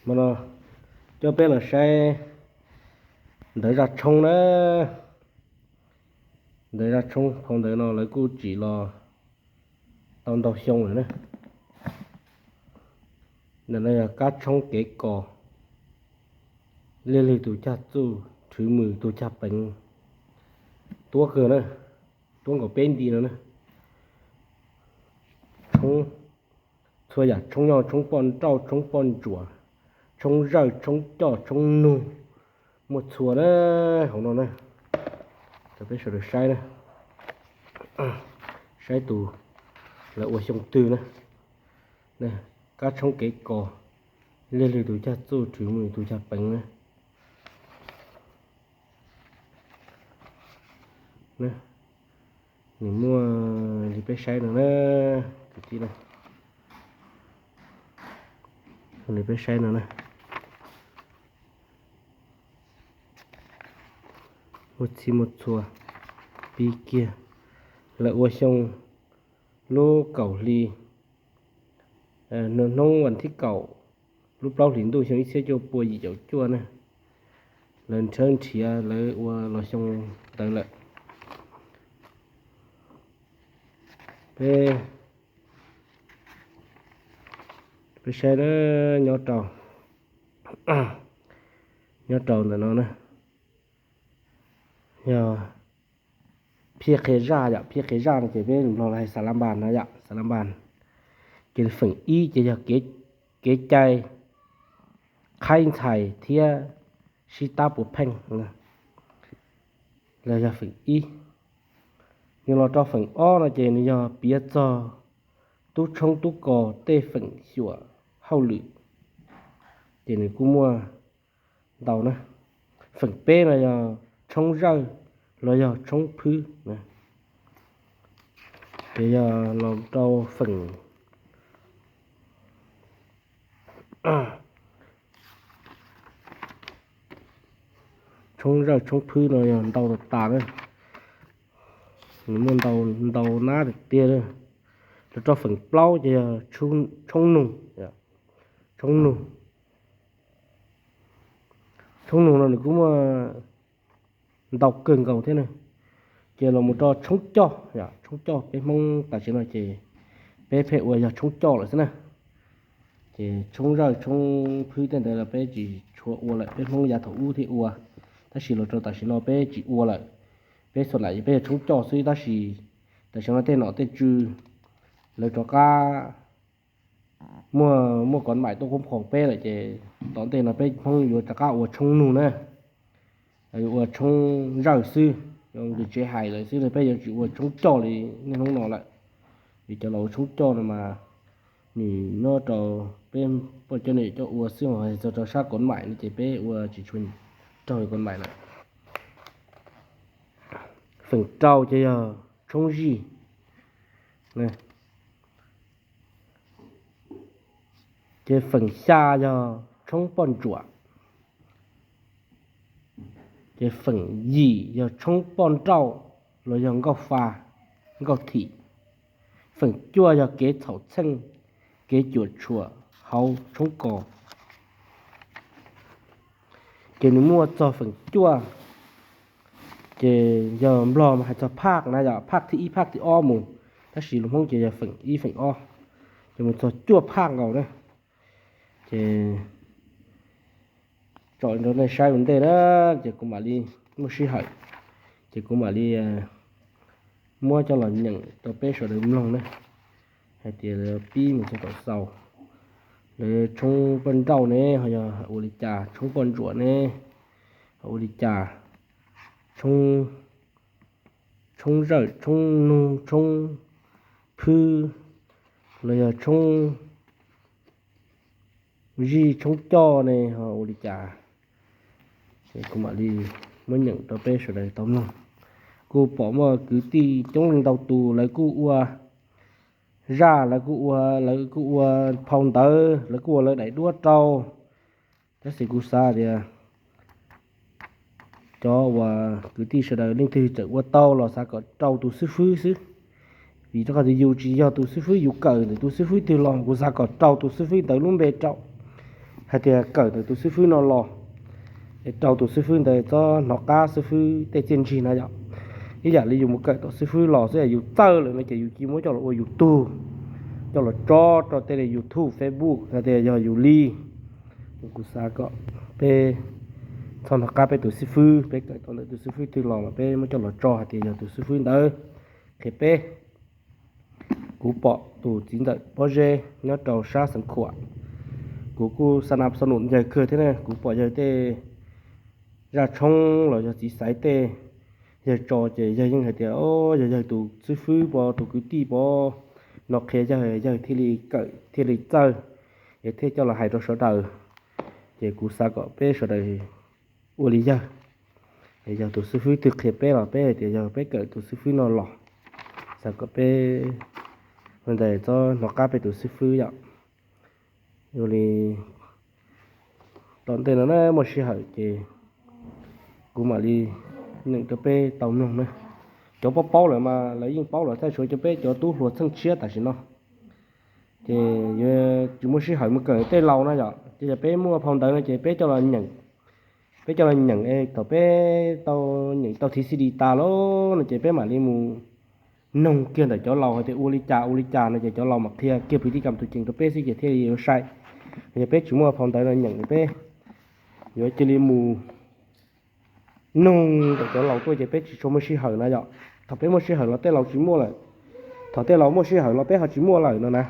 Hmo no coj peb los saib ntawv zaj tshoob na. Ntawv zaj tshoob phau ntawv no lawv kuj tsim los tau ntau xyoo lawm na. Ntawm no yog kab tshoob kev kos, liaj lwg tus cag txuj, rhwv mws tus cag peev, tuab kawg na, tuab nkaus peb nti no na. Tshoob, txhua yam tshoob, yog tshoob poj nrauj, tshoob poj ntsuam, tshoob zawj, tshoob coj, tshoob nug, muaj txhua na hauv no na. Rau peb sawv daws saib na, saib tus lawv ua xyoo twg na. Kab tshoob kev kos, liaj lwg tus cag txuj, rhwv mws tus cag peev na. Nws muaj li peb saib no na, kwv tij na. Li peb saib no na, muaj txhij muaj txhua pib kiag. Lawv ua xyoo lub kaum hli, hnub vas thib kaum lub plaub hlis ntuj xyoo ib txhiab cuaj pua yim caum cuaj na. Lawv nrhiav nrhiav lawv ua los xyoo ntawd lawm. Peb, peb saib na, nyob rau, nyob rau ntawm no na, yog phiaj qhia zaj yom, phiaj qhia zaj no ces peb Nplog lawv hais xav la npas no yom, xav la npas. Ces feem ib ces yog kev cai qhaib ntxhais thiab sib tab puas pheej, los yog feem ib. Nws los rau feem ob no ces nws yog piav txog tub tshoob tub kos tej feem xyuam hauj lwm, ces nws kuj muaj ntau na. Feem peb no yog tshoob zawj los yog tshoob phwb na. Ces yog los rau feem tshoob zawj tshoob phwb no yog ntau tas tas na. Nws muaj ntau, ntau nab tiag tiag. Los rau feem plaub ces yog tshoob nug, tshoob nug. Tshoob nug no nws kuj muaj ntau kawg nkaus thiab na. Ces los mus rau tshoob coj, tshoob coj peb Hmoob tam sim no ces peb pheej ua yog tshoob coj lawm xwb na. Ces tshoob zawj tshoob phwb tej ntawd los peb tsis tshua ua lawm, peb Hmoob yav thaum ub thiaj ua, tab sis los rau tam sim no peb tsis ua lawm. Peb txhua lam peb yog tshoob coj xwb, tab sis tam sim no tej nom tej tswv lawv rov qab muaj, muaj kov maim tuaj qhuab qhoo peb lawm ces tom ntej no peb Hmoob yuav rov qab ua tshoob nug na, yuav ua tshoob zawj xwb. Nkws tsev hais lawm xwb, peb yuav tsis ua tshoob coj li niaj hnub no lawm. Vim cov laus ua tshoob coj no mas nws nyob rau peb poj coj nws coj ua xwb, hais txog rau sab kov maim no ces peb ua tsis tshua raug kov maim lawm. Feem rau ces yog tshoob zij. Ces feem xya yog tshoob poj ntsuam. Ces feem yim yog tshoob poj nrauj los yog nkauj fa, nkauj thim. Feem cuaj yog kev txhaum txheej, kev cuam tshuam hauv tshoob kos. Ces nws muaj txog feem cuaj, ces yog Nplog mas hais txog phaj na, yog phaj thib ib phaj thib ob mus, tab sis lus Hmoob ces yog feem ib feem ob, ces mus txog cuaj phaj nkaus na. Ces tsom rau nej saib ua ntej na, ces kuv mam li muaj sij hawm, ces kuv mam li muab coj los nyeem rau peb sawv daws mloog na, hais tias lawv pib mus txog tom xaus, lawv tshoob poj nrauj ne ho yog ua li cas, tshoob poj ntsuam ne ho ua li cas, tshoob zawj, tshoob nug, tshoob phwb, los yog tshoob zij, tshoob coj ne ho ua li cas. Kuv mam li muab nyeem rau peb sawv daws tau mloog. Kuj pom muaj kwv tij coob leej ntau tus lawv kuj ua zaj, lawv kuj ua, lawv kuj ua phau ntawv, lawv kuj ua lawv daim duab rau. Tab sis kuv xav tias cov uas kwv tij sawv daws leej twg tseem ua tau los xav kom rau tus xib fwb xwb, vim rau qhov tias yus tsis yog tus xib fwb, yus kawm ntawm tus xib fwb twg los kuv xav kom rau tus xib fwb ntawd lub npe rau, hais tias kawm ntawm tus xib fwb no los, es rau tus xib fwb ntawd txhob hnov qab xib fwb tej txiaj ntsig na yom. Ib yam li yus mus kawm tom xib fwb los xwb, yus txawj lawm no ces yus cia li muab coj los ua yus tug, coj los tso rau tej li YouTube, Facebook hais tias yog yus li. Kuv xav kom peb txhob hnov qab peb tus xib fwb, peb kawm tau ntawm tus xib fwb twg los los peb muab coj los tso hais tias yog tus xib fwb ntawd qhia peb. Kuv pom tus txiv ntxawm pob zeb nyob rau sab Xeev Khuam, kuv kuj xa na xa num yawg kawg thiab na, kuv pom yawg tej zaj tshoob los yog txiv xaiv tej yawg tso ces yawg yeej hais tias, o, yog yawg tus xib fwb pov, tus kwv tij pov no qhia yawg, yawg thiaj li kawm thiaj li txawj, es thiaj coj los hais rau sawv daws. Ces kuv xav kom peb sawv daws ua li yawg, yog tus xib fwb twg qhia peb los peb hais tias yog peb kawm tus xib fwb no los. Xav kom peb ua ntej txhob hnov qab peb tus xib fwb yom. Ua li tom ntej no na muaj sij hawm ces kuv mam li nyeem rau peb tau mloog na. Cov paub paub lawm mas lawv yeej paub lawm, txhaj tshuav cov peb cov tub hluas txheej tshiab tam sim no ces yuav tsis muaj sij hawm mus kawm tej laus na yom. Ces yog peb muaj phau ntawv no ces peb coj los nyeem, peb coj los nyeem thaum peb tau nyeem tau thib xi di tas lawm no ces peb mam li mus noog kiag ntawm cov laus hais tias ua li cas ua li cas no ces cov laus mam qhia kiag pwv tij kam tus ceev rau peb xwb ces thiaj li yuav sai. Yog peb tsis muaj phau ntawv no nyeem peb yuav cia li mus noog ntawm cov laus tuaj ces peb tsis tshua muaj sij hawm na yom. Thaum peb muaj sij hawm los tej laus tsis muaj lawm, thaum tej laus muaj sij hawm los peb ho tsis muaj lawm no na.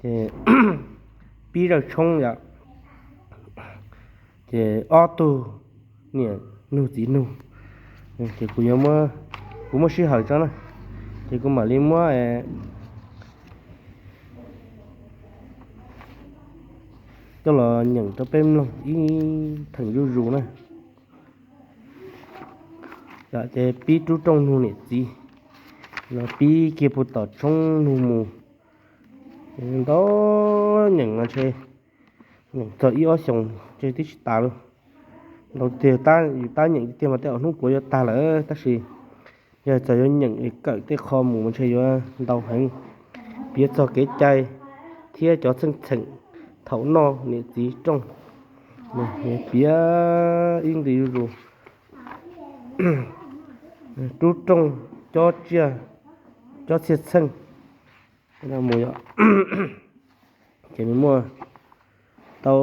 Ces pib zaj tshoob yom, ces ob tug niam nug txiv nug, ces kuv yuav, kuv muaj sij hawm tso na, ces kuv mam li muab coj los nyeem rau peb mloog ib theem zuj zus na. Ces pib rub rooj nug niam txiv, no pib kiag puag tom tshoob nug mus, ntau, nyeem no ntshe nyeem txog ib ob xyoos ntshe twb tsis tas li. Ntau tiag, yus tab nyeem tiag mas tej zaum hnub puav yuav tag lawm, tab sis yog txawm yuav nyeem es kawm tej qho mus mas ntshe yuav ntau heev. Piav txog kev cai thiab cov txheej txheem thaum noj niam txiv rooj, piav ib nqis zuj zus, rub rooj, cob tsiaj, cob txhiaj txheej mus yom. Ces nws muaj tau,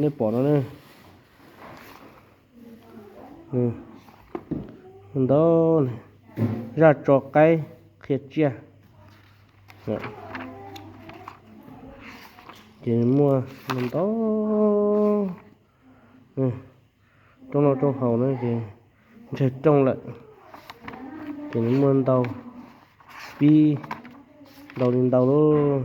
nej pom no ne, ntau, zaj tso qaib qhia tsiaj, ces muaj ntau, rooj noj rooj haus na ces ntshaig rooj lawm, ces nws muaj ntau, pib ntau li ntau lub.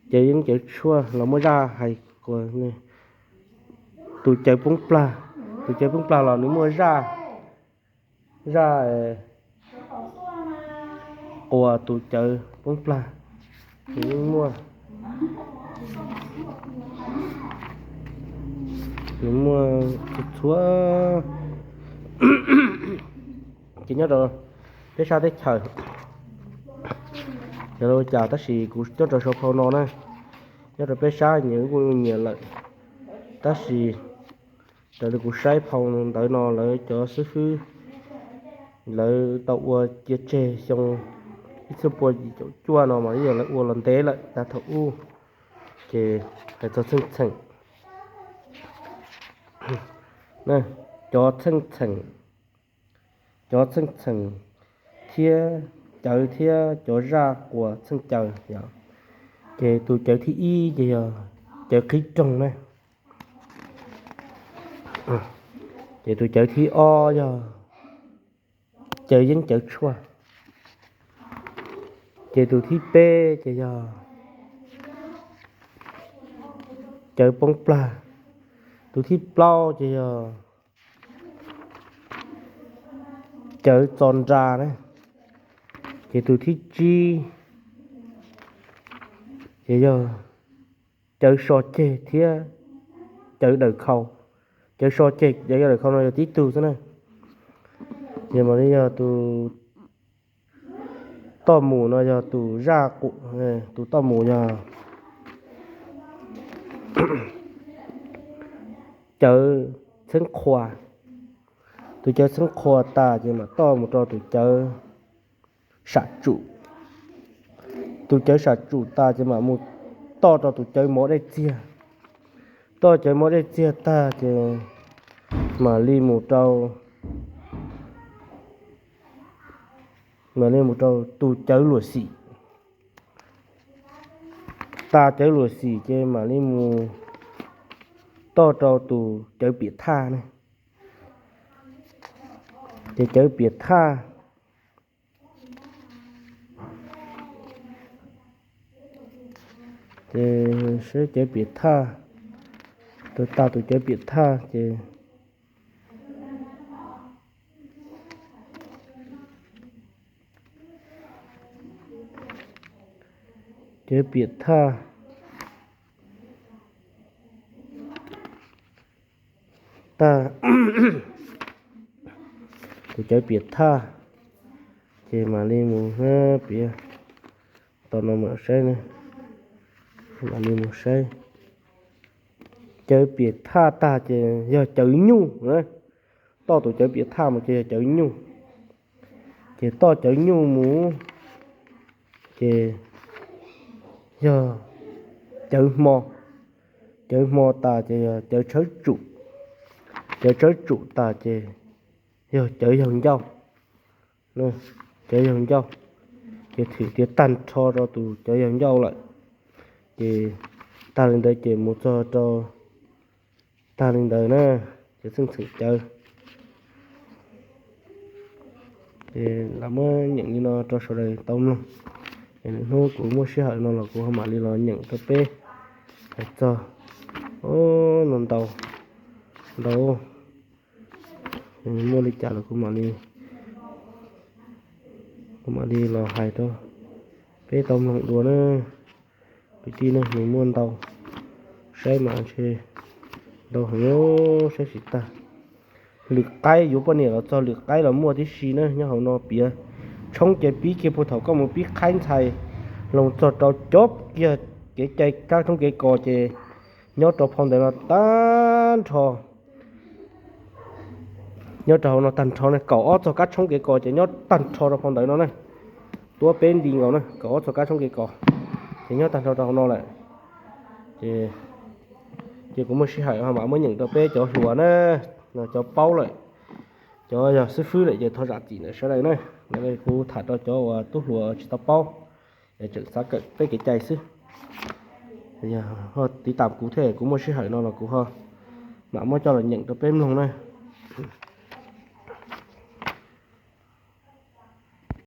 Cawv yeeb cawv tshuaj los muaj zaj hais quas tus cawv poob plag, tus cawv poob plag los nws muaj zaj, zaj quas tus cawv poob plag, nws yeej muaj, nws muaj txhua txhua. Ces nyob rau peb sab teb chaws, yog li cas tab sis kuv nyob rau saum phau no na, nyob rau peb sab nyias kuj nyias lawm, tab sis raws li kuv saib phau ntawv no lawv cov xib fwb lawv tau ua cia tseg xyoo ib txhiab pua yim caum cuaj no mas yog lawv ua los ntev lawm tas thaum ub. Ces hais txog txheej txheem, cov txheej txheem, cov txheej txheem thiab cawv thiab cov zaj quas txheej cawv yom. Ces tus cawv thib ib ces yog cawv qhib rooj na. Ces tus cawv thib ob yog cawv yeeb cawv tshuaj. Ces tus thib peb ces yog cawv poob plag. Tus thib plaub ces yog cawv txo nra na. Ces tus thib tsib ces yog cawv so ceg thiab cawv dawm khau. Cawv so ceg, cawv dawm khau no yog tib tug xwb na. Ces mam li yog tus toj mus no yog tus zaj qu, tus toj mus yog cawv txheeb qhua. Tus cawv txheeb qhua tas ces mam toj mus rau tus cawv sam tsum. Tus cawv sam tsum tas ces mam mus toj rau tus cawv mov dej txiag. Toj cawv mov dej txiag tag ces mam li mus rau, mam li mus rau tus cawv luam xim. Tas cawv luam xim ces mam li mus toj rau tus cawv piam thaj ne. Ces cawv piam thaj, ces seb cawv piam thaj, tus tas tus cawv piam thaj ces cawv piam thaj tag, tus cawv piam thaj ces mam li mus piav tau no mam saib ne, mam li mus saib. Cawv piam thaj tag ces yog cawv nyuj, toj tus cawv piam thaj mus ces yog cawv nyuj. Ces toj cawv nyuj mus ces yog cawv hmo. Cawv hmo tas ces yog cawv tshawb tsum. Cawv tshawb tsum tas ces yog cawv yaug ncauj. Cawv yaug ncauj, ces thwm tias tag nrho rau tus cawv yaug ncauj lawm. Ces tag li ntawd ces mus txog rau, tag li ntawd na, ces txheej txheem cawv. Ces lam muab nyeem li no rau sawv daws tau mloog. Es lwm hnub kuv muaj sij hawm no los kuv ho mam li los nyeem rau peb hais txog, o, no ntau, ntau, muaj li cas los kuv mam li, kuv mam li los hais rau peb tau mloog dua na. Kwv tij ne, nws muaj ntau, saib mas ntshe ntau heev, saib tsis tag. Lwm qaib yuav poj niam los txog lwm qaib los muaj tib si na, nyob hauv no piav tshoob ces pib kiag puag thaum koj mus pib qhaib ntxhais, los txog rau cov kiag kev cai kab tshoob kev kos ces nyob rau phau ntawv no tag nrho. Nyob rau hauv no tag nrho ne, kaum ob txog kab tshoob kev kos ces nyob tag nrho rau phau ntawv no na. Tuab peb nti nkaus na, kaum ob txog kab tshoob kev kos ces nyob tag nrho rau hauv no lawm. Ces, ces kuv muaj sij hawm ho mam muab nyeem rau peb cov hluas na, cov paub lawm, cov yog xib fwb lawm ces thov zam txim ntawm sawv daws na. Kuv tham rau cov uas tub hluas tsis tau paub, es tseem xav kawm peb kev cai xwb. Yog ho tiv tam kuv thiab, kuv muaj sij hawm no los kuv ho mam muab coj los nyeem rau peb mloog na.